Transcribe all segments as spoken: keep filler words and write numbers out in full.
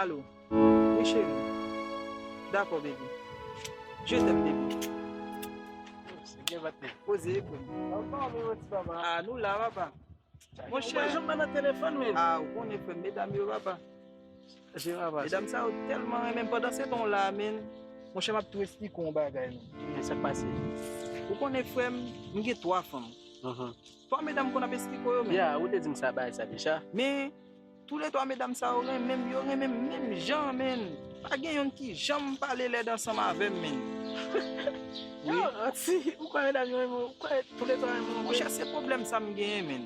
Alo. Wi, cheri. Dakò, baby. Je t'aime, baby. Poze, frè m. Ah, nou la, papa. Monchè, ou pa janm nan telefòn, men. Ah, ou konnen, frè m, medam yo, papa. Medam sa yo tèlman renmen m. Pandan se tan w la, men. Monchè, m ap tou esplike w yon bagay, men. Sa k pase? Ou konnen, frè m, m gen twa fanm. Twa medam konn ap esplike w yo, men. Ya, ou te di m sa, bagay sa deja. Men, toulètwa medam sa yo renmen m, yo renmen m menm jan, men. Pa gen youn ki janm pale lèd ansanm avè m, men. Wi. Yo, si, ou kwè medam yo renmen w, ou kwè toulètwa renmen w, men. Monchè, se pwoblèm sa m genyen, men.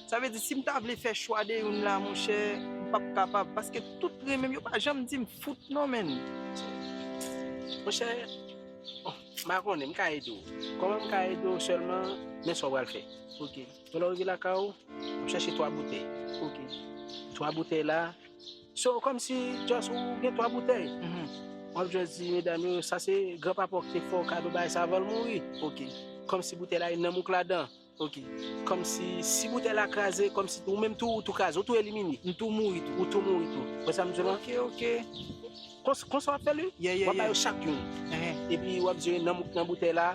Sa vle di, si m ta vle fè chwa de youn la, monchè, m p ap kapab. Paske tout renmen m, yo pa janm di m fout non, men. Monchè, m pa konnen, m ka ede w. Kòman m ka ede w sèlman, men sa w pral fè. Ok. Lè w rive lakay ou, w ap chache twa boutèy. Ok. Twa boutèy la. So, kòmsi, just ou gen twa boutèy. W ap just di medam yo, sa se granpapa w ki te fè w kado bagay sa avan l mouri. Ok. Kòmsi boutèy la, e nanm ou k ladan. Ok. Kòmsi, si boutèy la kraze, kòmsi ou menm tou, ou tou kraze, ou tou elimine. M tou mouri tou. Ou tou mouri tou. Wè sa m di w la? Ok, ok. Kons-, konsa w ap fè l, wi. Yeah, yeah, yeah. W ap ba yo chak youn. Epi w ap di yo nanm ou k nan boutèy la.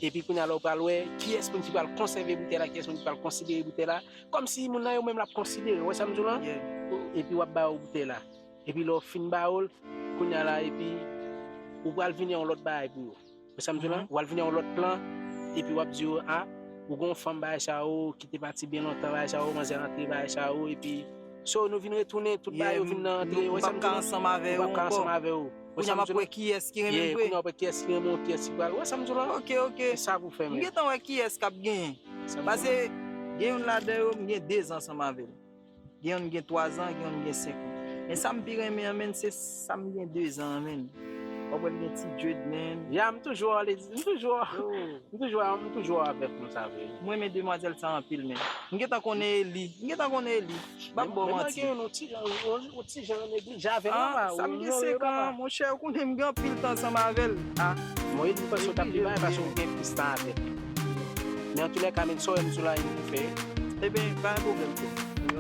Epi kounye a la, ou pral wè kiyès moun ki pral konsève boutèy la, kiyès moun ki pral konsidere boutèy la. Kòmsi moun nan yo menm l ap konsidere, ou wè sa m di w lan? Yeah. Epi w ap ba yo boutèy la. Epi lè w fin ba yo l, kounye a la, epi ou pral vini yon lòt bagay pou yo. Ou wè sa m di w lan? Ou pral vini yon lòt plan, epi w ap di yo, a, ou gen yon fanm bagay sa yo, ki te pati byen lontan bagay sa yo, manzè rantre bagay sa yo, epi so, nou vin retounen, tout bagay yo vin nan antre, ou wè sa m di w lan? M p ap ka ansanm avè yo ankò. Kounye a m ap wè kiyès ki renmen m vre. Kounye a w ap wè kiyès ki renmen w, kiyès ki pral. Ou wè sa m di w lan? Ok, ok. Se sa pou fè, men. M gentan wè kiyès k ap genyen. Paske gen youn ladan yo, m gen de zan ansanm avè l. Gen youn gen twa zan, gen youn gen senk an. Men sa m pi renmen an, men, se sa m gen de zan an, men. W ap wè l gen ti dread, men. Ya, m toujou ale, m toujou M toujou, m toujou avèk moun sa vre. Mwen renmen demwazèl sa anpil, men. M gentan konnen e li. M gentan konnen e li. M p ap ba w manti. Men mwen gen youn, yon ti jan, yon, yon ti jan neglije avè l, papa. Sa m gen senk an, monchè, ou konnen m gen anpil tan ansanm avè l. A. Mwen di paske w t ap pi bay, paske w gen plis tan avè l. Men antoulèka, men sa w wè m sou la, m pou fè. Ebyen, pa gen pwoblèm, frè.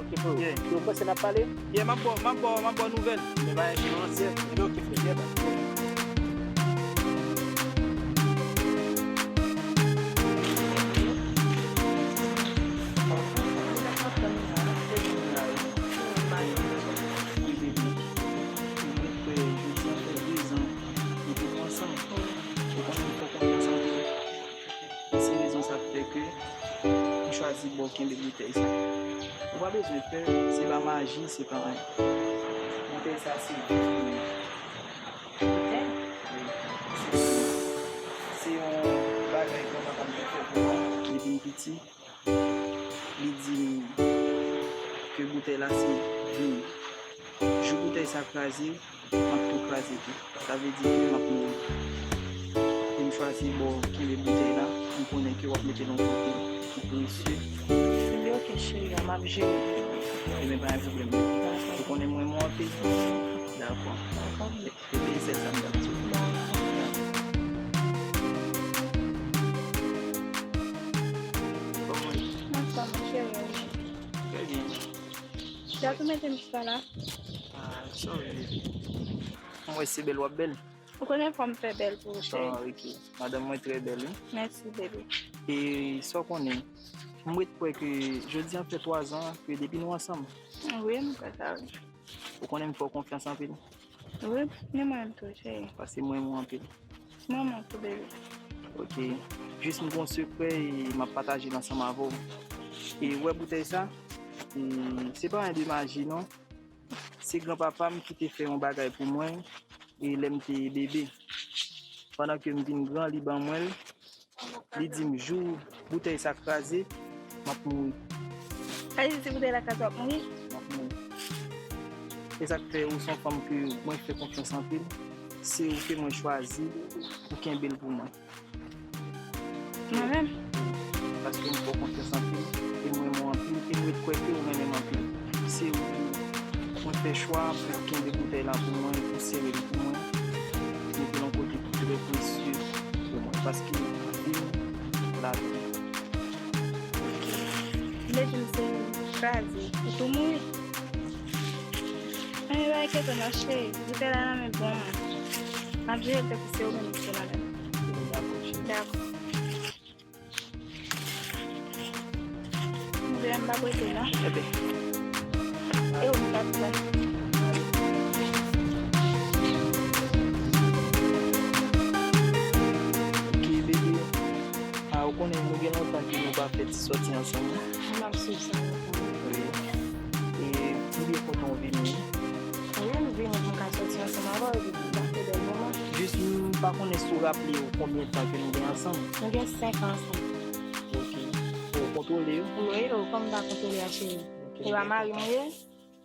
Ok, frè. Yo panse n ap pale? Yeah, m ap ba w, m ap ba w, m ap ba w nouvèl. Men pa gen pwoblèm. Ebyen, ok, frè. Yeah, bye. Wi, baby. Mwen kwè jodi a fè de zan nou te ansanm. Ou konnen m fè w konfyans anpil. E se rezon sa k fè ke m chwazi ba w kenbe boutèy sa. Ou pa bezwen pè, se pa maji, se pa anyen. Boutèy sa se vi pou mwen. Boutèy? Wi. Se, se yon bagay granpapa m te fè pou mwen depi m piti. Li di m ke boutèy la se vi m. Jou boutèy sa kraze, m ap tou kraze tou. Sa vle di ke m ap mouri. E m chwazi ba w kenbe boutèy la, m konnen ke w ap mete l yon kote ki presye. Li ok, cheri, m ap jere. Ebyen, pa gen pwoblèm. Ou konnen m renmen w anpil. Dakò. Dakò. Se sèl sa m t ap di w. Kòman w ye? Anfòm, cheri. Trè byen. Sa tou mete m chita la. Ah, sorry, baby. Mwen wè se bèl w ap bèl. Ou konnen fò m fè bèl pou ou, cheri. Ah, ok. Madanm mwen trè bèl, wi. Mèsi, baby. E sa w konnen, m ret kwè ke jodi a fè twa zan ke depi nou ansanm. Wi, m kwè sa, wi. Ou konnen m fè w konfyans anpil. Wi, ni mwen menm tou, cheri. Paske mwen renmen w anpil. Mwen renmen w tou, baby. Ok. Jis m gen yon sekrè e m ap pataje l ansanm avè w. E ou wè boutèy sa? E se pa anyen de maji, non. Se granpapa m ki te fè yon bagay pou mwen, e lè m te bebe. Pandan ke m vin gran, li ban mwen l. Li di m, jou boutèy sa kraze, m ap mouri. Sa vle di si boutèy la kraze, w ap mouri? M ap mouri. E sa k fè ou se yon fanm ke mwen fè konfyans anpil. Se ou ke mwen chwazi pou kenbe l pou mwen. Mwen menm? Paske m fè w konfyans anpil, e m renmen w anpil, e m ret kwè ke ou renmen m anpil. Se ou mwen fè chwa pou kenbe boutèy la pou mwen, pou sere l pou mwen, mete l yon kote ki trè presye pou mwen, paske vi m, lavi m. Ok. Vle di m se kraze, ou tou mouri? Anyen pa enkyete w non, cheri. Boutèy la nan men bon moun. M ap jere l tankou se ou menm ki te malad. Dakò, cheri. Dakò. Mwen menm m p ap rete non. Ebyen. E ou m t ap pran. Ok, bebe. A, ou konnen nou gen lontan ke nou pa fè ti sòti ansanm. M ap swiv sa lontan. Wi. E, m byen kontan w vini. Wi, m vini pou m ka sòti ansanm avè w, epi pou n pase bèl moman. Jis, m pa konnen si w raple w konbyen tan ke nou gen ansanm. Nou gen senk an ansanm. Ok. Ou kontwole yo? Wi, yo, kòm m pa kontwole a, cheri. Ok. E pa mari m ou ye?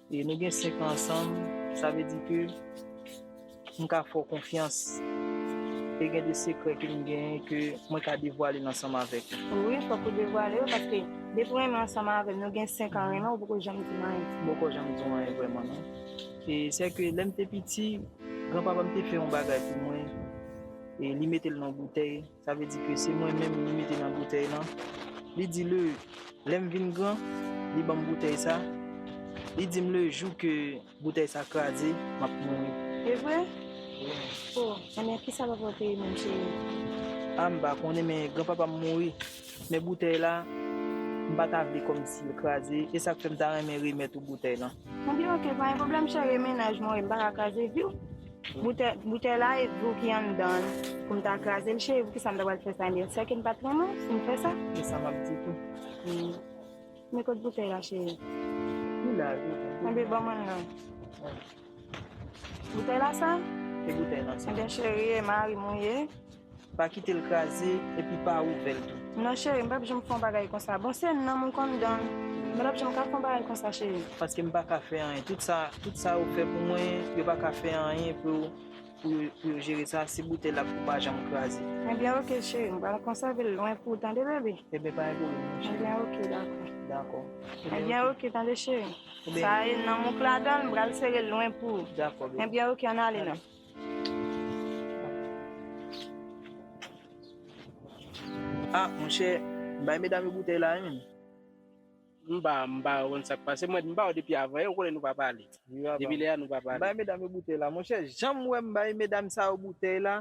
E nou gen senk an ansanm, sa vle di ke m ka fè w konfyans. E gen de sekrè ke m genyen ke mwen ka devwale l ansanm avèk ou. Wi, fòk ou devwale yo, paske depi w renmen ansanm avè m, nou gen senk an renmen, ou poko janm di m anyen. M poko janm di w anyen vrèman, non. E sè ke lè m te piti, granpapa m te fè yon bagay pou mwen, e li mete l nan boutèy. Sa vle di ke se mwen menm li mete nan boutèy lan. Li di le, lè m vin gran, li ban m boutèy sa. Li di m le jou ke boutèy sa kraze, m ap mouri. E vre? Wi. O, ebyen, kisa papa w te ye menm, cheri? A, m pa konnen, men granpapa m mouri. Men boutèy la, m pa ta vle kòmsi l kraze. E sa k fè m ta renmen remèt ou boutèy lan. Ebyen, oke, pa gen pwoblèm, cheri, e mennaj mwen, m pa ka kraze vi w. Boutèy, boutèy la, e vi w ki anndan l. Pou m ta kraze l, cheri, poukisa m ta pral fè sa? Ebyen, sèke m pa t renmen w, si m fè sa. E sa m ap di tou. Hmm. Men kot boutèy la, cheri? Li la, li la. Enben, ban mwen l non. Boutèy la sa? E boutèy lan, sa. Enben, cheri, e mari m ou ye. Pa kite l kraze, epi pa ouvè l tou. Non, cheri, m p ap janm fè yon bagay konsa. Bon, se nanm ou konn dan. Mwen p ap janm ka fè yon bagay konsa, cheri. Paske m pa ka fè anyen. Tout sa, tout sa yo fè pou mwen, yo pa ka fè anyen pou, pou yo, pou yo jere sa. Se boutèy la pou pa janm kraze. Ebyen, oke, cheri. M pral konsève l lwen pou ou, tande, bebe? Ebyen, pa gen pwoblèm, non, cheri. Ebyen, oke, dakò. Dakò. Ebyen, oke, tande, cheri. Sa e nanm ou k ladan l, m pral sere l lwen pou ou. Dakò, bebe. Ebyen, oke, ann ale, non. Ah, monchè, bay medam yo boutèy la, wi, menm. M pa, m pa konn sa k pase. Mwen, m ba w depi avan yè, ou konnen nou pa pale. Depi lè a, nou pa pale. Bay medam yo boutèy la. Monchè, jan m wè m bay medam sa yo boutèy la,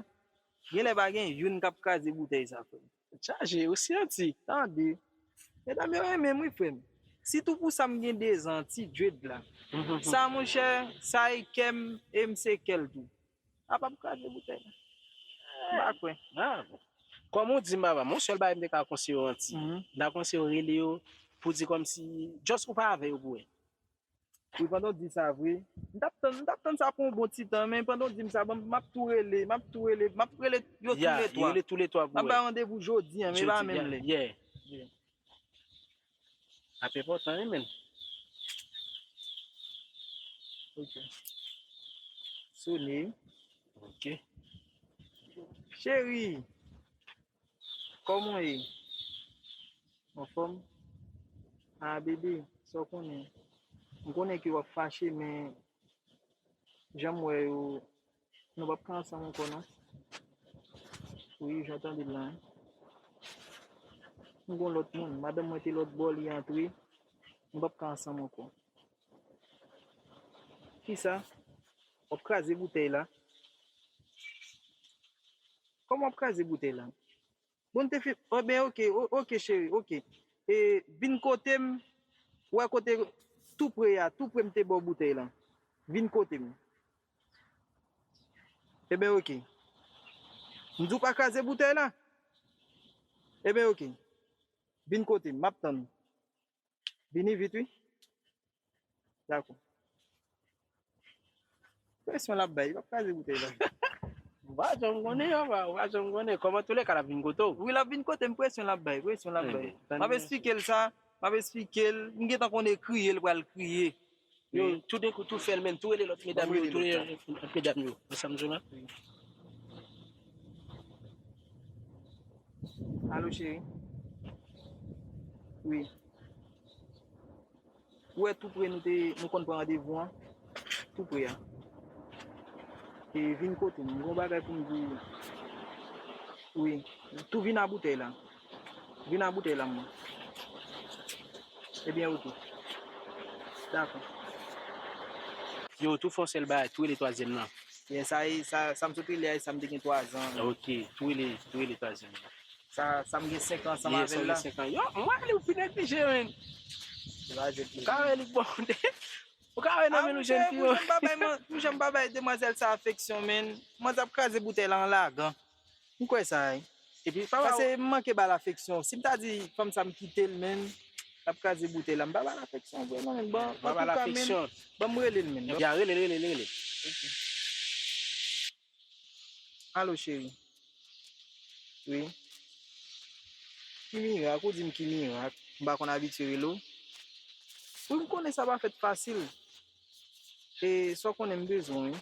genlè pa gen youn k ap kraze boutèy sa, frè m. Chaje, ou santi. Tande. Medam yo renmen m, wi, frè m. Sitou pou sa m gen dezan, ti dread la. Sa, monchè, sa e kè m, e m se kè l tou. A p ap kraze boutèy la. M pa kwè. Ah, bon. Kòm ou di m avan, m, yon sèl bagay m te ka konseye w, Anti. M ta konseye w rele yo pou di kòmsi, just ou pa avè yo pou wè. Wi, pandan w di sa vre, m t ap tann, m t ap tann sa pou yon bon ti tan, men pandan w di m sa, bon, m ap tou rele, m ap tou rele, m ap rele yo toulètwa. Rele toulètwa pou wè. M ap bay randevou jodi a, men pa menm lè. Yeah. Ap enpòtan, wi, menn. Ok. Sone. Ok. Cheri, kòman w ye? Anfòm? Ah, bebe, sa w konnen? M konnen ke w ap fache, men jan m wè yo, nou p ap ka ansanm ankò, non. Wi, jan w tande l la, wi. M gon lòt moun. Madanm mwen te lòt bò, li antre. Nou p ap ka ansanm ankò. Kisa? W ap kraze boutèy la? Kòman w ap kraze boutèy la? Bon, te fi, o, ben, oke, o, oke, cheri, oke. E, vin kote m, wè kote, tou pre a, tou pre m te ba w boutèy lan. Vin kote m. Eben, oke. M di w pa kraze boutèy la? Eben, oke. Vin kote m, m ap tann ou. Vini vit, wi. Dakò. Presyon l ap bay, li p ap kraze boutèy la. Ou pa janm konnen, papa, ou pa janm konnen. Kòman, toulèka, l ap vin kote w? Wi, l ap vin kote m, presyon l ap bay, presyon l ap bay. M ap esplike l sa, m ap esplike l. M gentan konnen kriye, l pral kriye. Yo, toudenkou, tou fè l, menn, tou rele lòt medam yo, tou rele lòt medam yo. Ansanm, Zona. Alo, cheri. Wi. Ou wè tou pre nou te, nou konn pran randevou an? Tou pre a. E vin kote m. M gon bagay pou m di w. Wi. Tou vin a boutèy la. Vin a boutèy la, mwen. Ebyen, oke. Dakò. Yo, tou fè yon sèl bagay, tou rele twazyèm nan. Yeah, sa e, sa, sa m sot rele a, e sa m te gen twa zan. Ok, tou rele, tou rele twazyèm nan. Sa, sa m gen senk an ansanm avè l la. Senk an. Yo, m rele w pi neglije, men. Ou ka wè li k bon. Ou ka wè nan men nou jèn fi yo. Pou jan m pa bay, pou jan m pa bay demwazèl sa afeksyon, men. Manzè ap kraze boutèy la an lagan. M kwè sa, wi. Epi, papa, pase m manke ba l afeksyon. Si m ta di fanm sa m kite l, men, l ap kraze boutèy la. M pa ba l afeksyon vre, non, men. Bon, antouka, men, ban m rele l, men. Ya, rele l, rele l, rele l. Alo, cheri. Wi. Ki mirak, ou di m ki mirak. M pa konn abitye rele w. Wi, m konnen sa pa fèt fasil. E sa w konnen m bezwen w, wi.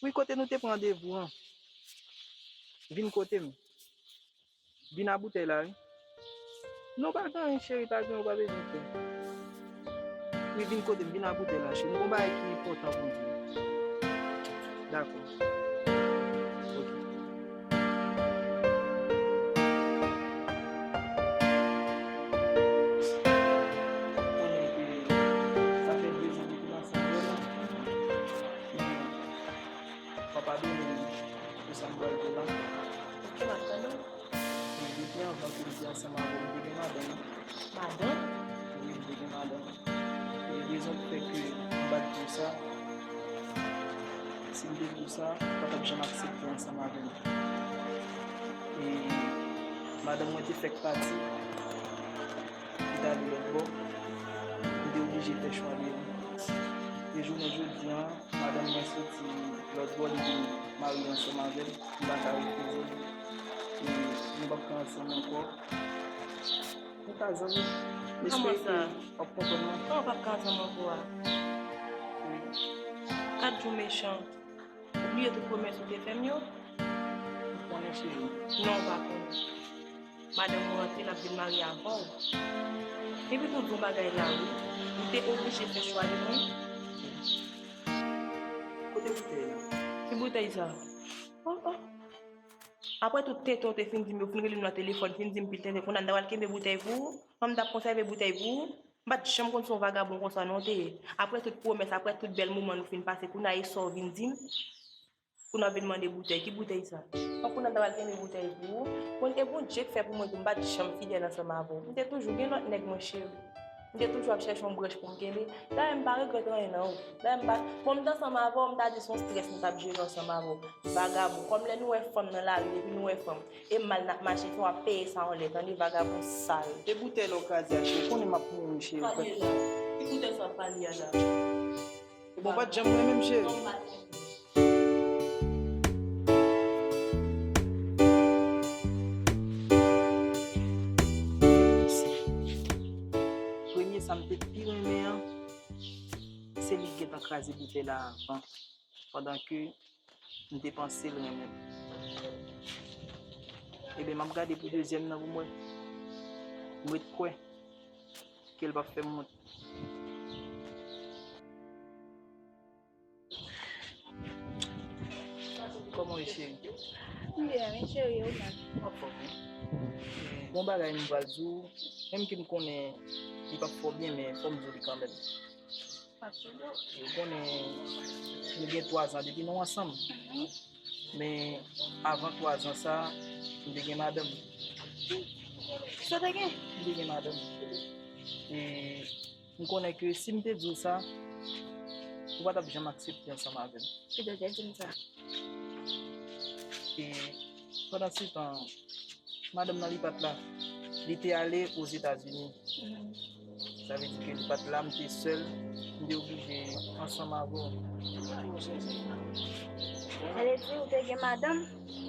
Wi, kote nou te pran randevou an? Vin kote m. Vin a boutèy la, wi. Non, pa gen anyen, cheri, pa gen, ou pa bezwen pè. Wi, vin kote m, vin a boutèy la, cheri. M gon bagay ki enpòtan pou m di w. Dakò. Ok. Konnen ke sa fè de zan depi m ansanm avè l. Men, w a padone m pou sa m pral di w la. Ok, m ap tande w. Men depi anvan ke m te ansanm avè w, m te gen madanm. Madanm? Wi, m te gen madanm. E rezon ki fè ke m pa t di w sa, si m te di w sa, ou pa t ap janm aksepte ansanm avè m. E madanm mwen te fèk pati, li t ale lòt bò, m te oblije fè chwa de li. E jounen jodi a, madanm mwen soti lòt bò, li vin marye ansanm avè m, m pa ka refize l. E nou p ap ka ansanm ankò. Nou ka zanmi. M espere ke w ap konprann mwen. Kòman w p ap ka ansanm ankò a? Wi. Gad jan w mechan. Ou bliye tout pwomès ou te fè m yo? M konnen, cheri. Non, ou pa konnen. Madanm ou rantre, l ap vin marye avè w. Epi tou, di yon bagay la, wi. Ou te oblije fè chwa de mwen. Kote boutèy la? Ki boutèy sa? Oh, oh. Apre tout tenten w te fin di m yo, fin rele m nan telefòn, fin di m pil tenten, kounye a m ta pral kenbe boutèy pou ou? Kòman m t ap konsève boutèy pou ou? M pa t janm konn se yon vagabon konsa non w te ye. Apre tout pwomès, apre tout bèl moman nou fin pase, kounye a e sa w vin di m? Kounye a w vin mande boutèy. Ki boutèy sa? Bon, kounye a m ta pral kenbe boutèy pou ou. Bon, e Bondye k fè pou mwen tou, m pa t janm fidèl ansanm avè w. M te toujou gen lòt nèg, mwen cheri. M te toujou ap chèche yon branch pou m kenbe. Dayè, m pa regrèt anyen nan ou. Dayè, m pa, bon, m t ansanm avè w, m ta di se yon strès m t ap jere ansanm avè w. Vagabon. Kòm lè nou wè fanm nan lari, depi nou wè fanm, e mal n ap mache, fò w ap peye sa yon lè, tande, vagabon sal. E boutèy la w kraze a, cheri, ou konnen m ap mouri, cheri. Pale la. Ki boutèy sa w ap pale a la? Bon, ou pa t janm renmen m, cheri. Non, m pa t renmen. Premye sa m te pi renmen an, se li ki gentan kraze boutèy la avan, pandan ke m te panse l renmen m. Ebyen, m ap gade pou dezyèm nan pou m wè. M ret kwè ke l p ap fè m wont. Kòman w ye, cheri? M byen, wi, cheri, e ou menm? M anfòm, wi. Bon bagay m pral di w, menm ke m konnen li p ap fè w byen, men fò m di w li kanmenm. Ou konnen, nou gen twa zan depi nou ansanm. Mhm. Men avan twa zan sa, m te gen madanm. Sa w te gen? M te gen madanm. E m konnen ke si m te di w sa, ou pa t ap janm aksepte ansanm avè m. Kidonk, di m sa. E pandansetan, madanm nan li pa t la. Li te ale Ozetazini. Mhm. Sa vle di ke li pa t la, m te sèl, m te oblije ansanm avè w. Sa vle di ou te gen madanm,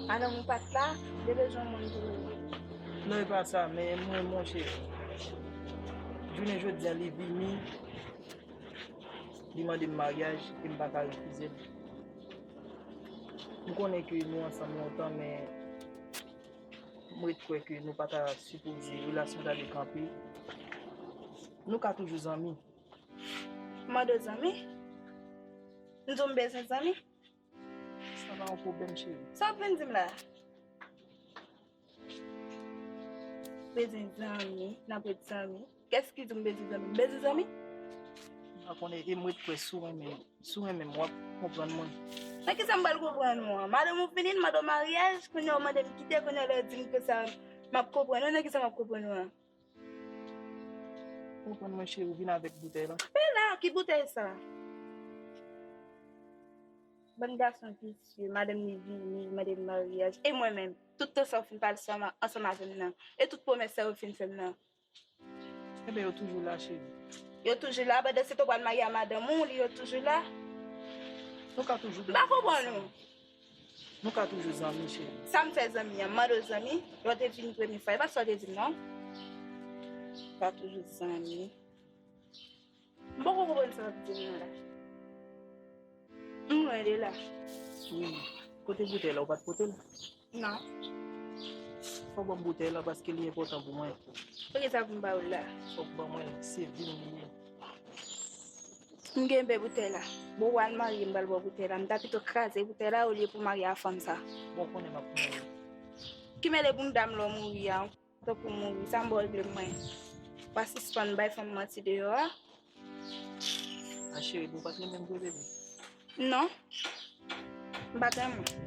madanm ou pa t la, ou te bezwen moun pou ou. Non, e pa sa, men mwen, monchè, jounen jodi a, li vini, li mande m maryaj, e m pa ka refize l. M konnen ke nou ansanm lontan, men m ret kwè ke nou pa ta sipoze, relasyon ta dwe kanpe. Nou ka toujou zanmi. M mande w zanmi? M di w m bezwen zanmi? Sa pa yon pwoblèm, cheri. Sa w ap vin di m la? Bezwen zanmi, n ap ret zanmi. Kès ki di m bezwen zanmi? M bezwen zanmi? Pa konnen, e m ret kwè si w renmen, si w renmen m, w ap konprann mwen. Nan ki sa m pral konprann ou an? Madanm ou vini, m mande w maryaj, kounye a w mande m kite, kounye a lè w di m ke sa, m ap konprann ou. Nan ki sa m ap konprann ou an? Konprann mwen, cheri, w vin avèk boutèy la. Men la, ki boutèy sa? Bann gason visye, madanm li vini, mande m maryaj. E mwen menm, tout tan sa w fin pale ansanm avè m nan, e tout pwomès sa yo fin fè m nan. Ebyen, yo toujou la, cheri. Yo toujou la, pandan se tan w pral marye a madanm ou, li yo toujou la. Nou ka toujou. M pa konprann ou. Nou ka toujou zanmi, cheri. Sa m fè zanmi an, m mande w zanmi, lè w te vini premye fwa, e pa sa w te di m non. M pa toujou zanmi. M poko konprann sa w ap di m nan la. M lwen de la. Wi. Kote boutèy la, ou pa t pote l? Non. Fò w ban m boutèy la paske li enpòtan pou mwen. Poukisa pou m ba ou l la? Fò w ban mwen l, se vi m li ye. M genbe boutèy la. Bon, w al marye, m pral ba w boutèy la. M ta pito kraze boutèy la olye pou marye a fanm sa. Bon, konnen m ap mouri. Ki mele pou m dam lè w mouri a? Tankou mouri, sa m ba w regle mwen. W a sispann bay fanm manti deyò a. A cheri, ou pa t renmen m vre, bebe? Non. M pa t renmen w.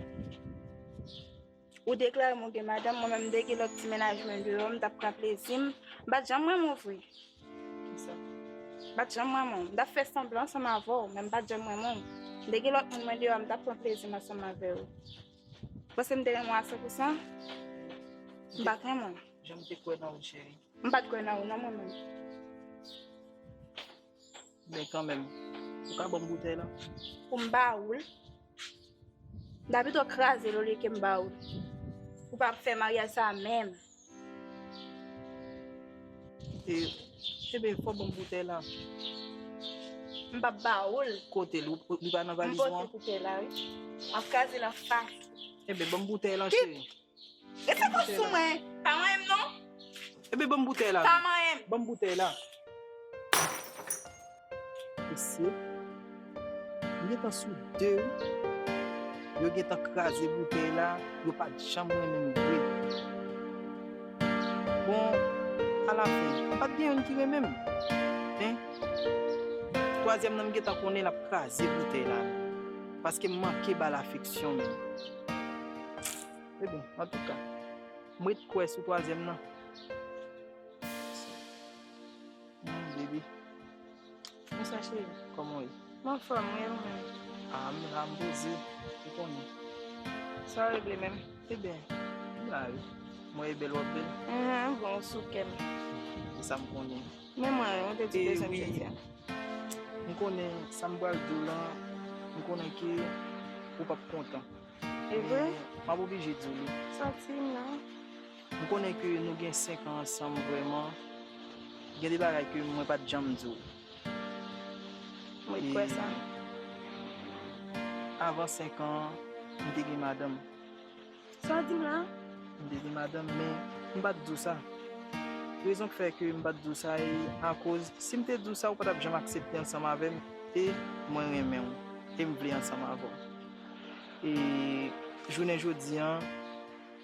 Ou deklare m ou gen madanm, mwen menm m te gen lòt ti mennaj mwen deyò, m t ap pran plezi m. M pa t janm renmen w vre. Kisa? M pa t janm renmen w. M t ap fè sanblan ansanm avè w, men m pa t janm renmen w. M te gen lòt moun mwen deyò, m t ap pran plezi m ansanm avè w. Paske m te renmen w a san pou san, m pa t renmen w. Jan m te kwè nan ou, cheri. M pa t kwè nan ou non, mwen menm. Men kanmenm, ou ka ban m boutèy la? Pou m ba ou l. M ta pito kraze l olye ke m ba ou l. Ou pa fè maryaj sa a menm. E, ebyen, fò w ban m boutèy la. M p ap ba ou l. Kote l? Ou, li pa nan M valiz ou pote an? Boutèy la, wi. M ap kraze l an fas. Ebyen, ban m boutèy lan, cheri. Rete fò sou mwen. Pa manyen m non. Ebyen, ban m boutèy la. Pa manyen m. Ban m boutèy la. Mesye, m gentan sou de, wi. Yo gentan kraze boutèy la, yo pa t janm renmen m vre. Bon, alafen, m pa t gen youn ki renmen m. Hein? Twazyèm nan, m gentan konnen l ap kraze boutèy la. Paske m manke ba l afeksyon menm. Ebyen, antouka, m ret kwè sou twazyèm nan. Hmm, baby. Bonswa, cheri. Kòman w ye? M anfòm, wi, ou menm? Ah, m la, m poze. Ou konnen. Sa w regle menm? Ebyen, m la, wi. Mwen e bèl, w ap bèl. Enhen, bon, ou sou kè m. Se sa m konnen. Men mwen, ou te di bezwen m jodi a. M konnen sa m pral di w lan, m konnen ke ou p ap kontan. E vre? Men m ap oblije di w li. Sòti m nan. M konnen ke nou gen senk an ansanm vrèman. Gen de bagay ke mwen pa t janm di w. Mwen kwè sa. Avan senk an, m te gen madanm. Sa w di m la? M te gen madanm, men m pa t di w sa. Rezon k fè ke m pa t di w sa, e akoz, si m te di w sa, ou pa t ap janm aksepte ansanm avè m, e mwen renmen w, e m vle ansanm avè w. E jounen jodi an,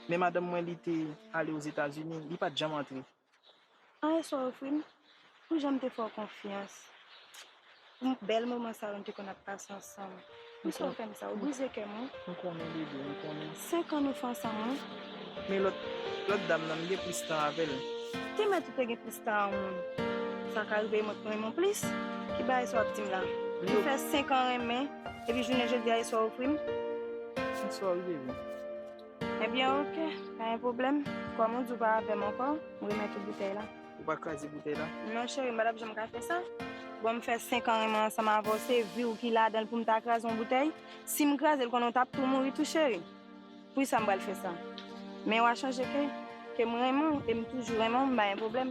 men madanm mwen, li te ale Ozetazini, li pa t janm antre. Anyen sa w ofri m, pou jan m te fè w konfyans. Pou bèl moman sa yo n te konn ap pase ansanm. Poukisa w fè m sa? Ou brize kè m, wi. M konnen, bebe, m konnen. Senk an nou fè ansanm, wi. Men lòt, lòt dam nan, m gen plis tan avè l. Te mèt ou te gen plis tan a yon moun. Sa ka rive mwen k renmen w plis. Ki bagay sa w ap di m la? Nou fè senk an renmen, epi jounen jodi a, e sa w ofri m? Sa w rive vre. Ebyen, oke, pa gen pwoblèm. Kòm ou di w pa avè m ankò, m remèt ou boutèy la. Ou pa kraze boutèy la? Non, cheri, m pa t ap janm ka fè sa. Bon, m fè senk an renmen ansanm avè w, se vi w ki ladan l pou m ta kraze yon boutèy. Si m kraze l, konnen w t ap tou mouri tou, cheri. Poukisa m pral fè sa? Men w a chonje ke, ke m renmen w, e m toujou renmen w, m pa gen pwoblèm.